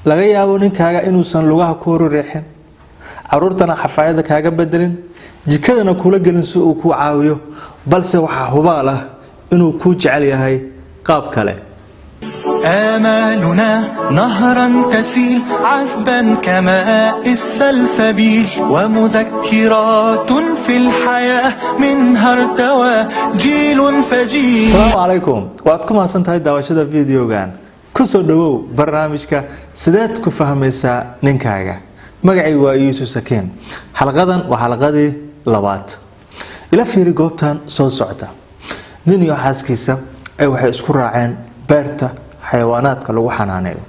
Laga yaabo ninkaaga inuusan lugaha ku riixin, caruurtana xafaayadda kaaga bedelin, jikadana kula gelin si uu kuu caawiyo, balse waxaa hubaal ah inuu kuu jecel yahay qaab kale. آمالنا نهرا تسيل عذبا كماء السلسبيل، ومذكرات في الحياة منها ارتوى جيل فجيل. Asalaamu calaykum, waad ku mahadsan tahay daawashada videogan. Kusoo dhawow barnaamijka Sideed ku Fahmaysaa Ninkaaga. Magacaygu waa Yuusuf Sakeen. Xalaqadan waa xalaqadii labaad. Ila fiiri goobtan soo socota. Nin iyo xaaskiisa ay waxay isku raaceen beerta xayawaanaadka lagu xanaaneeyo.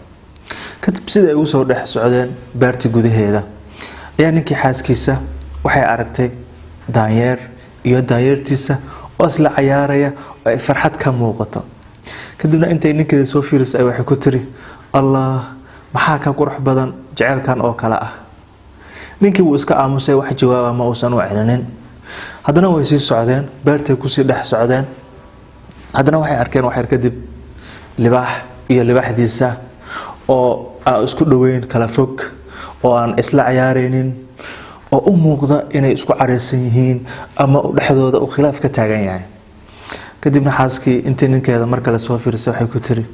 Kadib sida ay ugu soo dhex socdeen beerta gudaheeda ayaa ninkii xaaskiisa waxay aragtay daanyeer iyo daanyeertiisa oo isla cayaaraya oo ay farxad ka muuqato. Kadibna intay ninkeeda soo fiirisay ay waxay ku tiri, "Allah, maxaa ka qurux badan jaceylkan oo kale ah?" Ninkii wuu iska aamusay, wax jawaaba ma uusan u celinin. Haddana way sii socdeen, beertay kusii dhex socdeen. Haddana waxay arkeen waxyar kadib libaax iyo libaaxdiisa oo aan isku dhoweyn, kala fog, oo aan isla cayaareynin, oo u muuqda inay isku careysan yihiin ama dhexdooda uu khilaaf ka taagan yahay. Kadibna xaaskii intii ninkeeda mar kale soo fiirisay waxay ku tiri,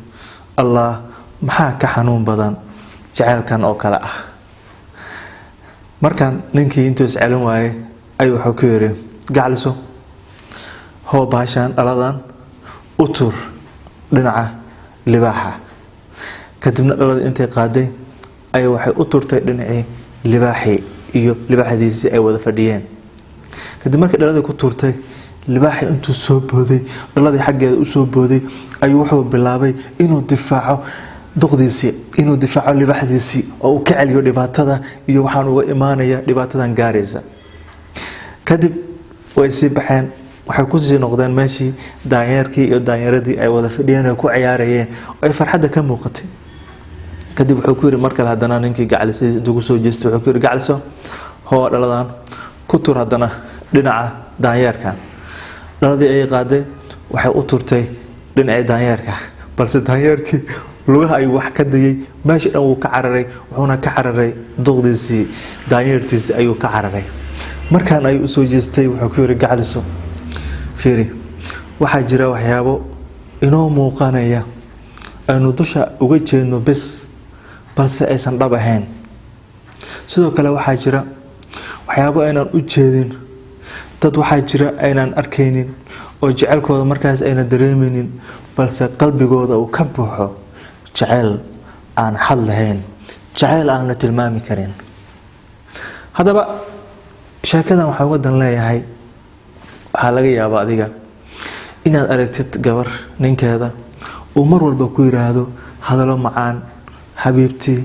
"Allah, maxaa ka xanuun badan jaceylkan oo kale ah?" Markan ninkii intuu iscelin waayey ayuu wuxuu ku yidhi, "Gacliso, hoo baashaan dhaladan u tur dhinaca libaaxa." Kadibna dhaladii intay qaaday ay waxay u turtay dhinacii libaaxii iyo libaaxdiisii ay wada fadhiyeen. Kadib markii dhaladii ku turtay, libaaxii intuu soo booday, dhaladii xaggeeda usoo booday, ayuu wuxuu bilaabay inuu difaaco duqdiisii, inuu difaaco libaaxdiisii, oo uu ka celiyo dhibaatada iyo waxaan uga imaanaya dhibaatadan gaaraysa. Kadib way sii baxeen, waxay kusii noqdeen meeshii daanyeerkii iyo daanyeeradii ay wada fadhiyeen ay ku ciyaarayeen oo ay farxadda ka muuqatay. Kadib wuxuu ku yidhi mar kale haddana ninkii gacalisidiis intuu kusoo jeestay wuxuu ku yidhi, "Gacaliso, hoo dhaladan ku tur haddana dhinaca daanyeerka." Dhaladii ayay qaaday, waxay u turtay dhinacii daanyeerka, balse daanyeerkii lugaha ayuu wax ka dayay, meeshii dhan wuu ka cararay, wuxuuna ka cararay duqdiisii, daanyeertiisii ayuu ka cararay. Markaan ayuu usoo jeestay, wuxuu ku yidhi, "Gacaliso, fiiri, waxaa jira waxyaabo inoo muuqanaya, aynu dusha uga jeedno bes, balse aysan dhab ahayn. Sidoo kale waxaa jira waxyaabo aynaan u jeedin. Dad waxaa jira aynaan arkaynin oo jecelkooda markaas ayna dareemeynin, balse qalbigooda uu ka buuxo jaceyl aan xad lahayn, jaceyl aan la tilmaami karin." Haddaba sheekadan waxaa uga dan leeyahay, waxaa laga yaabaa adiga inaad aragtid gabar ninkeeda uu mar walba ku yiraahdo hadallo macaan, "Xabiibtii,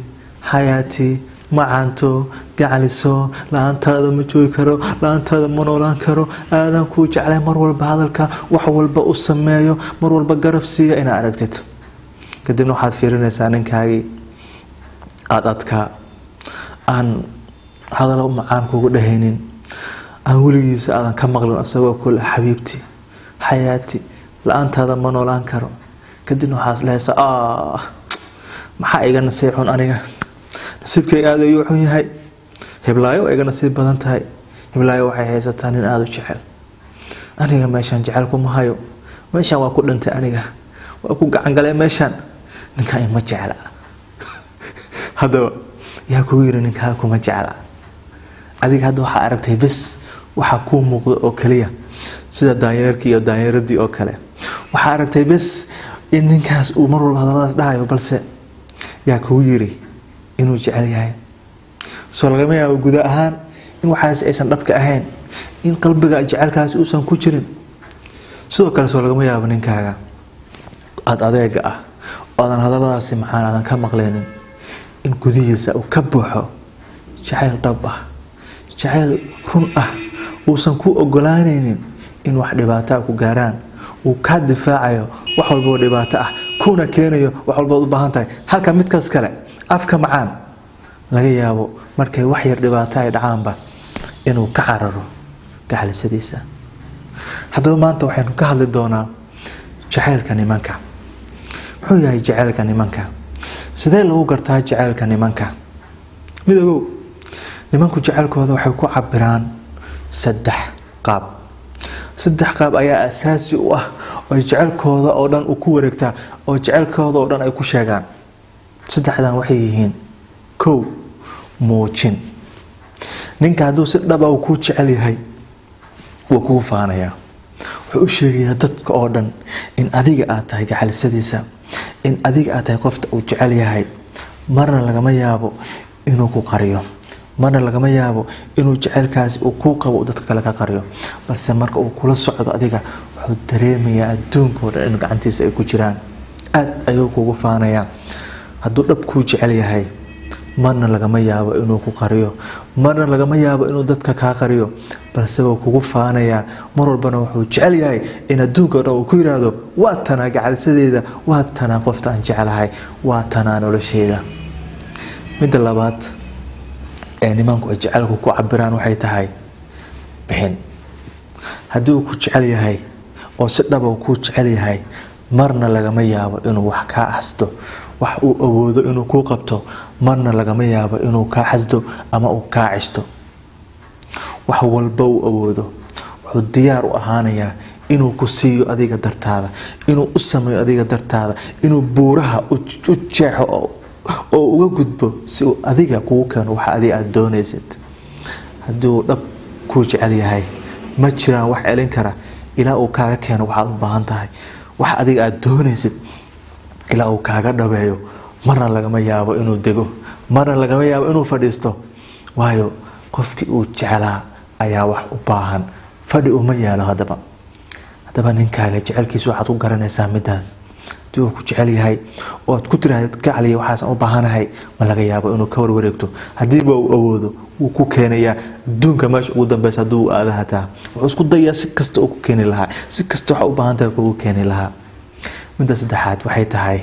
xayaatii, macaanto, gacaliso, la-aantaada ma joogi karo, la-aantaada ma noolaan karo, aadaan kuu jeclay." Mar walba hadalka wax walba u sameeyo, mar walba garab siiya inaad aragtid. Kadibna waxaad fiirinaysaa ninkaagii aada adkaa, aan hadallo macaan kugu dhahaynin, aan weligiisa aadan ka maqlin isagoo kule, "Xabiibti, xayaati, la-aantaada ma noolaan karo." Kadibna waxaad islehaysaa, "Ah, maxaa iga nasiib xun aniga? Nasiibkay aada ayuu xun yahay. Heblaayo waa iga nasiib badan tahay. Heblaayo waxay haysataa nin aada u jecel. Aniga meeshaan jecel kuma hayo. Meeshaan waa ku dhintay aniga, waa ku gacan galay meeshaan. Ninkaan ima jecla." Haddaba yaa kugu yiri ninkaa kuma jecla? Adiga hadda waxaa aragtay bes, waxaa kuu muuqda oo keliya sida daanyeerkii iyo daanyeeradii oo kale. Waxaa aragtay bes in ninkaas uu mar walba hadalladaas dhahayo, balse yaa kugu yiri inuu jecel yahay? Soo lagama yaabo guda ahaan in waxaas aysan dhabka ahayn, in qalbiga jecelkaasi uusan ku jirin? Sidoo kale soo lagama yaabo ninkaaga aada adeega ah oo aadan hadalladaasi macaan aadan ka maqlaynin in gudihiisa uu ka buuxo jacayl dhab ah, jacayl run ah, uusan ku ogolaanaynin in wax dhibaato ah ku gaaraan, uu kaa difaacayo wax walboo dhibaato ah, kuna keenayo wax walbood u baahan tahay, halka midkaas kale afka macaan laga yaabo markay wax yar dhibaato ay dhacaanba inuu ka cararo gacalisadiisa? Haddaba maanta waxaynu ka hadli doonaa jacaylka nimanka. Muxuu yahay jacaylka nimanka? Sidee lagu gartaa jaceylka nimanka? Midoogow, nimanku jaceylkooda waxay ku cabiraan saddex qaab. Saddex qaab ayaa asaasi u ah oo jaceylkooda oo dhan uu ku wareegtaa, oo jaceylkooda oo dhan ay ku sheegaan. Saddexdan waxay yihiin: kow, muujin. Ninka hadduu si dhab ah uu kuu jecel yahay, wuu kuu faanayaa. Wuxuu u sheegayaa dadka oo dhan in adiga aad tahay gacalisadiisa, in adiga aad tahay qofta uu jecel yahay. Marna lagama yaabo inuu ku qariyo, marna lagama yaabo inuu jaceylkaasi uu kuu qabo uu dadka kale ka qariyo. Balse marka uu kula socdo adiga, wuxuu dareemayaa adduunka oo dhan in gacantiisa ay ku jiraan. Aad ayuu kugu faanayaa hadduu dhab kuu jecel yahay. Marna lagama yaabo inuu ku qariyo, marna lagama yaabo inuu dadka kaa qariyo, balse wuu kugu faanayaa. Mar walbana wuxuu jecel yahay in adduunka o dhan uu ku yiraahdo: "Waa tanaa gacalisadeeda, waa tanaa qofta aan jecelahay, waa tanaa nolosheeda." Midda labaad ee nimanku ay jecelku ku cabiraan waxay tahay bixin. Haddii uu ku jecel yahay oo si dhaba uu kuu jecel yahay, marna lagama yaabo inuu wax kaa xasdo. Wax uu awoodo inuu kuu qabto, marna lagama yaabo inuu kaa xasdo ama uu kaa ceshto. Wax walba uu awoodo wuxuu diyaar u ahaanayaa inuu ku siiyo adiga dartaada, inuu u sameeyo adiga dartaada, inuu buuraha u jeexo oo uga gudbo si uu adiga kugu keeno waxa adiga aada doonaysid. Haddii uu dhab kuu jecel yahay, ma jiraan wax celin kara ilaa uu kaaga keeno waxaad u baahan tahay, wax adiga aada doonaysid ilaa uu kaaga dhabeeyo. Marna lagama yaabo inuu dego, marna lagama yaabo inuu fadhiisto, waayo qofkii uu jeclaa ayaa wax u baahan, fadhi uma yaalo. Haddaba ninkaaga jecelkiisa waxaad ku garanaysaa midaas: hadii uu ku jecel yahay oo aad ku tirahdid, "Gacaliya, waxaasaan u baahanahay," ma laga yaabo inuu ka warwareegto. Haddiiba uu awoodo, wuu ku keenayaa. Adduunka meesha ugu dambeysa hadduu uu aado hataa, wuxuu isku dayaa si kasta uu ku keeni lahaa, si kasta waxa u baahan tahay kugu keeni lahaa. Midda saddexaad waxay tahay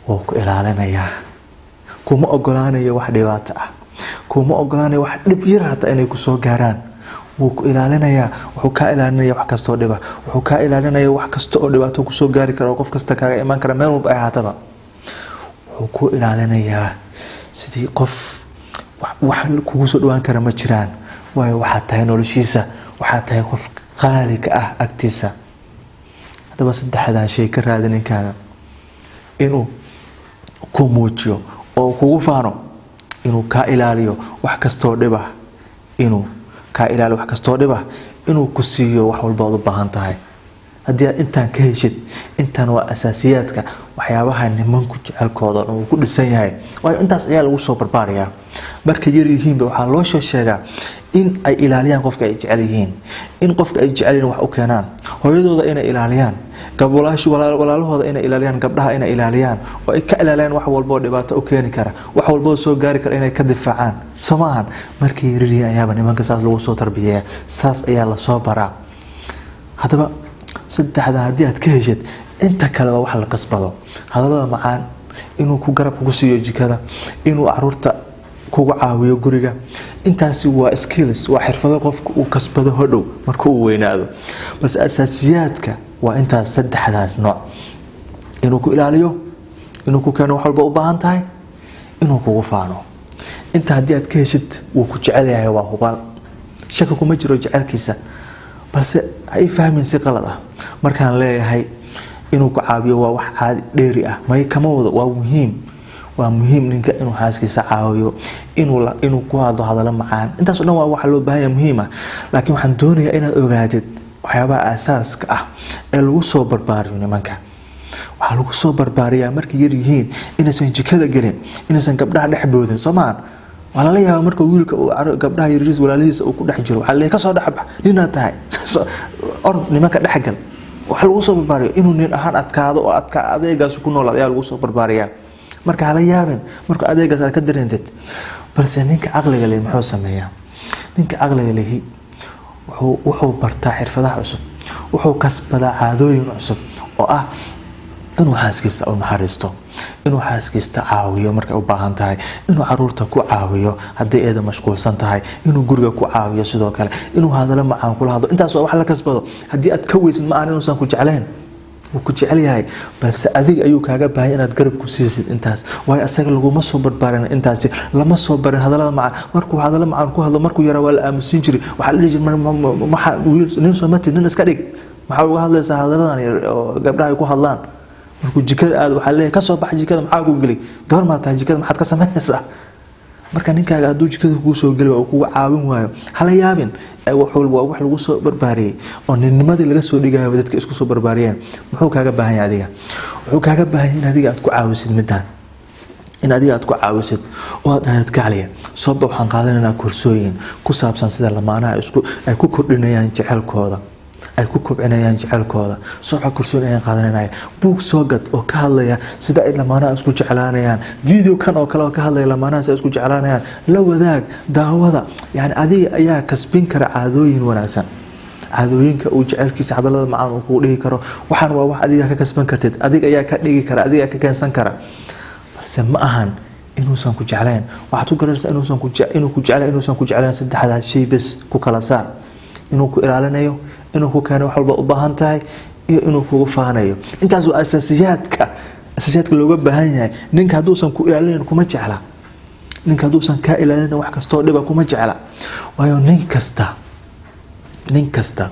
wuu ku ilaalinayaa. Kuma ogolaanayo wax dhibaato ah, kuma ogolaanayo wax dhib yar hataa inay kusoo gaaraan. Wuu ku ilaalinayaa. Wuxuu kaa ilaalinaya wax kastoo dhiba, wuxuu kaa ilaalinaya wax kasta oo dhibaato kusoo gaari kara, oo qof kasta kaaga imaan kara, meel walba ay ahaataba. Wuxuu ku ilaalinayaa sidii qof wax kugu soo dhawaan kara ma jiraan, waayo waxaad tahay noloshiisa, waxaad tahay qof qaali ka ah agtiisa. Haddaba saddexdan shay ka raadi ninkaaga: inuu ku muujiyo oo kugu faano, inuu kaa ilaaliyo wax kastoo dhibah, inuu kaa ilaaliyo wax kastoo dhibah, inuu ku siiyo wax walba ood u baahan tahay. Haddii aad intaan ka heshid, intaan waa asaasiyaadka waxyaabaha nimanku jecelkooda uu ku dhisan yahay, waayo intaas ayaa lagu soo barbaarayaa. Markay yar yihiinba waxaa loo soo sheegaa in ay ilaaliyaan qofka ay jecel yihiin, in qofka ay jecel yihiin wax u keenaan, hooyadooda inay ilaaliyaan, walaalahooda inay ilaaliyaan, gabdhaha inay ilaaliyaan oo ay ka ilaaliyaan wax walba oo dhibaato u keeni kara, wax walba oo soo gaari kara inay ka difaacaan. Soo maahan? Markay yar yihiin ayaaba nimanka saas lagu soo tarbiyeeya, saas ayaa lasoo baraa. Haddaba saddexda haddii aad ka heshid, inta kale waa wax la kasbado. Hadallada macaan, inuu ku garab kugu siiyo jikada, inuu caruurta kugu caawiyo guriga, intaasi waa skills, waa xirfado qofka uu kasbado hodhow marka uu weynaado. Balse asaasiyaadka waa intaas, saddexdaas nooc: inuu ku ilaaliyo, inuu ku keeno wax walba u baahan tahay, inuu kugu faano. Inta haddii aad ka heshid, wuu ku jecel yahay, waa hubaal, shaka kuma jiro jecelkiisa. Balse ha ii fahmin si qalad ah. Markaan leeyahay inuu ku caawiyo waa wax caadi dheeri ah, may kama wado. Waa muhiim, waa muhiim ninka inuu xaaskiisa caawiyo, inuu ku hadlo hadallo macaan. Intaas o dhan waa waxa loo baahan yahay, muhiim ah. Laakiin waxaan doonayaa inaad ogaatid waxyaabaha aasaaska ah ee lagu soo barbaariyo nimanka. Waxaa lagu soo barbaariyaa markay yar yihiin inaysan jikada gelin, inaysan gabdhaha dhex boodin. Soo maahan? Waa lala yaaba marka wiilka uu gabdhaha yaryariis walaalihiisa uu ku dhex jiro, waxaa leeyahay, "Kasoo dhex bax, ninaad tahay, orod nimanka dhexgal." Waxaa lagu soo barbaariyo inuu nin ahaan adkaado oo adka adeegaas ku noolaad ayaa lagu soo barbaariyaa. Marka hala yaabin marka adeegaas aad ka dareentid. Balse ninka caqliga lehi muxuu sameeyaa? Ninka caqliga lehi wuxuu bartaa xirfadaha cusub, wuxuu kasbadaa caadooyin cusub oo ah inuu xaaskiisa u naxariisto, inuu xaaskiista caawiyo markay u baahan tahay, inuu caruurta ku caawiyo haddii eeda mashquulsan tahay, inuu guriga ku caawiyo, sidoo kale inuu hadalo macaan kula hadlo. Intaas waa wax la kasbado. Haddii aad ka weysid, ma ahan inuusan ku jeclayn. Wuu ku jecel yahay, balse adiga ayuu kaaga baahan inaad garab ku siisid intaas, waayo asaga laguma soo barbaarin intaasi, lama soo barin hadallada macaan. Markuu hadallo macaan ku hadlo markuu yaraa, waa la aamusin jiray. Waxaa la dhihi jiray, "Maxaa wiil nin soo matid, nin iska dhig, maxaa uga hadlaysaa hadalladan yar oo gabdhaha ay ku hadlaan?" Markuu jikada aado, waxaa leeyahay, "Ka soo bax jikada, maxaa ku geli? Gabar maa tahay? Jikada maxaad ka samaynaysaa?" Marka ninkaaga hadduu jikada kuu soo geli oo kugu caawin waayo, hala yaabin. Wax walba waa wax lagu soo barbaariyey oo ninnimadii laga soo dhigayo dadka isku soo barbaariyeen. Muxuu kaaga baahan yahay adiga? Wuxuu kaaga baahan yahay in adiga aad ku caawisid midaan, in adiga aad ku caawisid oo aad dhahdid, "Gacliya, sooba waxaan qaadanaynaa koorsooyin ku saabsan sida lamaanaha isku ay ku kordhinayaan jecelkooda, ay ku kobcinayaan jecelkooda. Sooxa koorsooyin ayaan qaadanaya. Buug soo gad oo ka hadlaya sida ay lamaanaha isku jeclaanayaan. Video kan oo kale oo ka hadlaya lamaanaha si ay isku jeclaanayaan la wadaag, daawada." Yani adiga ayaa kasbin kara caadooyin wanaagsan, caadooyinka uu jecelkiisa, hadallada macaan uu kugu dhihi karo. Waxaan waa wax adiga ka kasban kartid, adiga ayaa ka dhigi kara, adiga ka keensan kara, balse ma ahan inuusan ku jeclayn. Waxaad ku garanaysaa inuusan ku inuu ku jeclayn, inuusan ku jeclayn, saddexdaas shay bes ku kala saar: inuu ku ilaalinayo, inuu ku keeno wax walba u baahan tahay, iyo inuu kugu faanayo. Intaas waa asaasiyaadka looga baahan yahay. Ninka hadduusan ku ilaalinayn, kuma jecla. Ninka hadduusan kaa ilaalinayn wax kastoo dhiba, kuma jecla. Waayo nin kasta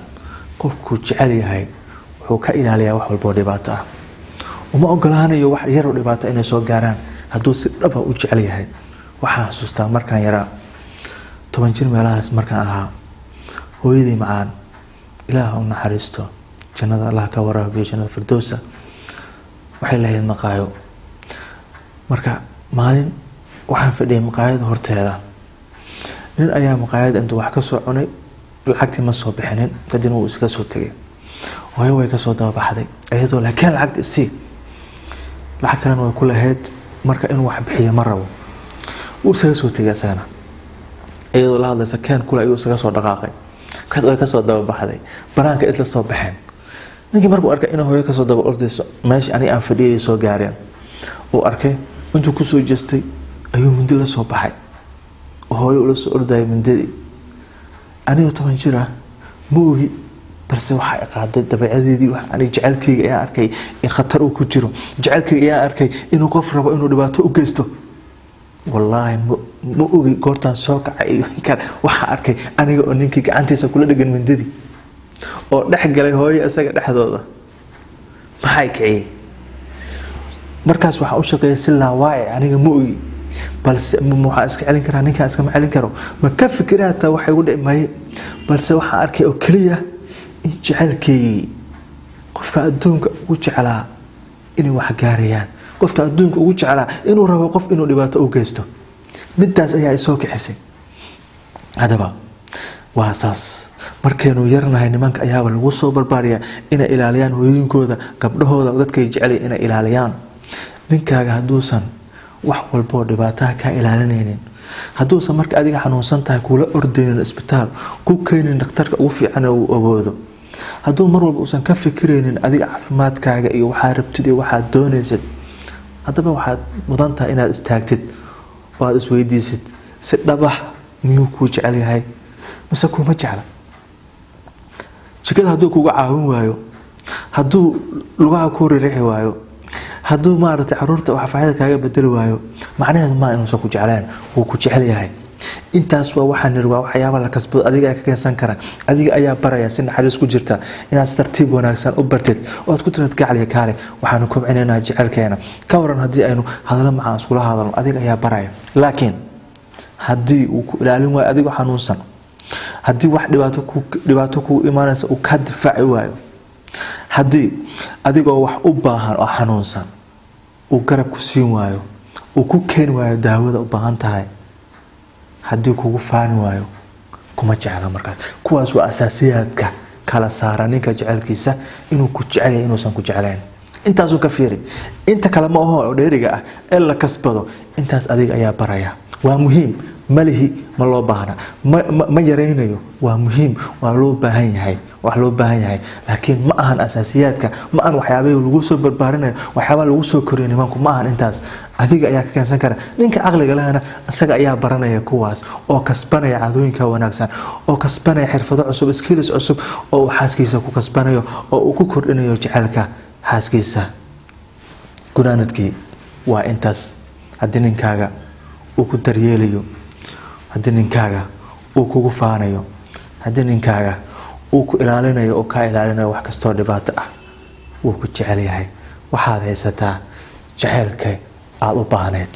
qofkuu jecel yahay wuxuu ka ilaaliyaa wax walboo dhibaato ah. Uma ogolaanayo wax yaroo dhibaato inay soo gaaraan hadduu si dhaba u jecel yahay. Waxaan xasuustaa markaan yaraa, 10 jir meelahaas markaan ahaa, hooyadii macaan, Ilaah u naxariisto, jannada Allah ka waraabiyo, jannada firdowsa, waxay lahayd maqaayo. Marka maalin waxaan fadhiyay maqaayada horteeda. Nin ayaa maqaayada intuu wax ka soo cunay lacagtii ma soo bixinin, kadibna wuu iska soo tegay. Hooyo way kasoo dababaxday iyadoo laakiin lacagta isii, lacag kalena way ku lahayd. Marka inuu wax bixiyo ma rabo, wuu isaga soo tegay. Isagana iyadoo la hadlaysa, "Keen kule," ayuu isaga soo dhaqaaqay. Way kasoo dababaxday, banaanka isla soo baxeen. Ninkii markuu arkay inuu hooyo kasoo daba ordayso, meesha aniga aan fadhiyay soo gaareen uu arkay, intuu kusoo jeestay ayuu mindi la soo baxay oo hooyo ula soo ordayay mindidii. Anigoo 10 jir ah, ma ogi, balse waxaa qaaday dabeecadeedii. Wax aniga jecelkayga ayaan arkay in khatar uu ku jiro. Jecelkayga ayaan arkay inuu qof rabo inuu dhibaato u geysto. Wallaahi ma ogi goortaan soo kacay iyo kale. Waxaa arkay aniga oo ninkii gacantiisa kula dhegan mindidii oo dhex galay hooyo isaga dhexdooda. Maxay kiciyey markaas? Waxaan u shaqeeyay si laawaaci. Aniga ma ogi, balse waxaan iska celin karaa ninkaan? Iskama celin karo. Ma ka fikira hataa waxa igu dhici maaye, balse waxaan arkay oo keliya in jecelkaygii, qofka adduunka ugu jeclaa, inay wax gaarayaan, qofka adduunka ugu jeclaa inuu rabo qof inuu dhibaato u geysto. Midaas ayaa isoo kixisay. Haddaba waa saas. Markaynu yarnahay, nimanka ayaaba lagu soo barbaariyaa inay ilaaliyaan hooyooyinkooda, gabdhahooda, dadkay jecelay inay ilaaliyaan. Ninkaaga hadduusan wax walboo dhibaataha kaa ilaalinaynin, hadduusan marka adiga xanuunsan tahay kula ordaynin isbitaal, ku keenin dhakhtarka ugu fiican uu awoodo, hadduu mar walba uusan ka fikiraynin adiga caafimaadkaaga iyo waxaad rabtid iyo waxaad doonaysid, haddaba waxaad mudan tahay inaad istaagtid oo aada isweydiisid: si dhabah miyuu kuu jecel yahay mise kuma jecla? Jikada hadduu kuga caawin waayo, hadduu lugaha ku ririxi waayo, hadduu maaragtay caruurta xafaayada kaaga bedeli waayo, macnaheedu maa inuusan ku jecleen. Wuu ku jecel yahay. Intaas waa waxaan niri waa waxyaaba la kasbado, adiga ayaa ka keensan kara, adiga ayaa baraya si naxariis ku jirta. Inaad si tartiib wanaagsan u bartid oo aad ku tiraad, "Gacliya, kaale, waxaanu kobcinaynaa jecelkeena. Ka waran haddii aynu hadallo macaan iskula hadalno?" Adiga ayaa baraya. Laakiin haddii uu ku ilaalin waayo adigoo xanuunsan, haddii wax dhibaato kugu imaanaysa uu ka difaaci waayo, haddii adigoo wax u baahan oo xanuunsan uu garab ku siin waayo, uu ku keeni waayo daawada u baahan tahay, haddii kugu faani waayo, kuma jecla markaas. Kuwaas waa asaasiyaadka kala saara ninka jecelkiisa, inuu ku jecel yahay, inuusan ku jeclayn. Intaasuu ka fiiri. Inta kale ma aho oo dheeriga ah ee la kasbado. Intaas adiga ayaa baraya. Waa muhiim, malihi ma loo baahna, ma yaraynayo. Waa muhiim, waa loo baahan yahay, wax loo baahan yahay, laakiin ma ahan asaasiyaadka, ma ahan waxyaabihii lagu soo barbaarinayo, waxyaabaha lagu soo koriyo nimanku ma ahan intaas. Adiga ayaa ka keensan kara. Ninka caqliga lehna isaga ayaa baranaya kuwaas oo kasbanaya caadooyinka wanaagsan, oo kasbanaya xirfado cusub, skills cusub oo uu xaaskiisa ku kasbanayo oo uu ku kordhinayo jecelka. Xaaskiisa. Gunaanadkii waa intaas. Haddii ninkaaga uu ku daryeelayo, haddii ninkaaga uu kugu faanayo, haddii ninkaaga uu ku ilaalinayo oo kaa ilaalinayo wax kastoo dhibaato ah, wuu ku jecel yahay. Waxaad haysataa jaceylka aada u baahneyd.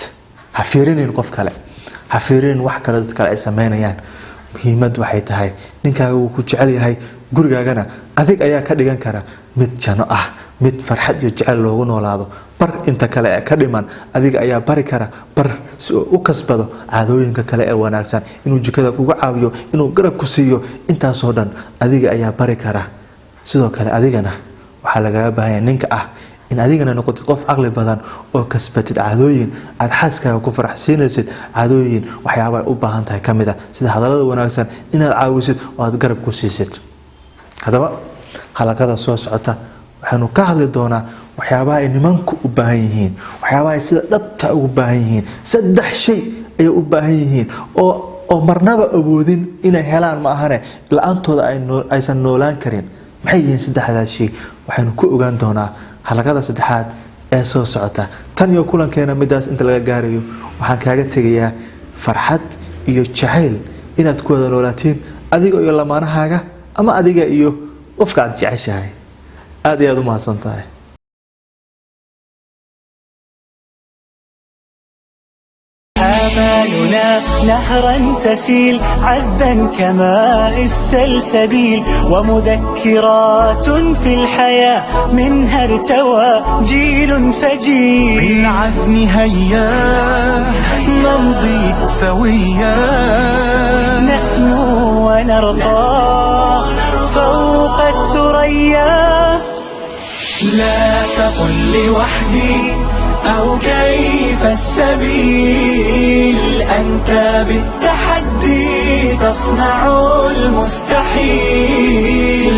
Ha fiirinin qof kale, ha fiirinin wax kale dad kale ay sameynayaan. Muhiimad waxay tahay ninkaaga wuu ku jecel yahay. Gurigaagana adig ayaa ka dhigan kara mid jano ah, mid farxad iyo jecel loogu noolaado. Bar inta kale ee ka dhiman, adiga ayaa bari kara. Bar si uu u kasbado caadooyinka kale ee wanaagsan, inuu jikada kugu caawiyo, inuu garab ku siiyo, intaasoo dhan adiga ayaa bari kara. Sidoo kale adigana waxaa lagaga baahanya ninka ah in adigana noqotid qof caqli badan oo kasbatid caadooyin aad xaaskaaga ku faraxsiinaysid, caadooyin waxyaaba ay u baahan tahay ka mid a sida hadallada wanaagsan, inaad caawisid oo aad garab ku siisid. Haddaba xalaqada soo socota waxaynu ka hadli doonaa waxyaabaha ay nimanku u baahan yihiin, waxyaabaha ay sida dhabta ugu baahan yihiin. Saddex shay ayay u baahan yihiin oo marnaba awoodin inay helaan ma ahane, la-aantooda aysan noolaan karin. Maxay yihiin saddexdaas shay? Waxaynu ku ogaan doonaa xalaqada saddexaad ee soo socota. Tan iyo kulankeena midaas inta laga gaarayo, waxaan kaaga tegayaa farxad iyo jacayl inaad ku wada noolaatiin, adiga iyo lamaanahaaga ama adiga iyo qofka aad jeceshahay. Aad iyo aad u mahadsan tahay. آمالنا نهرا تسيل عذبا كماء السلسبيل، ومذكرات في الحياة منها ارتوى جيل فجيل. بالعزم هيا نمضي سويا، نسمو ونرقى فوق الثريا. لا تقل لوحدي أو كيف السبيل، أنت بالتحدي تصنع المستحيل.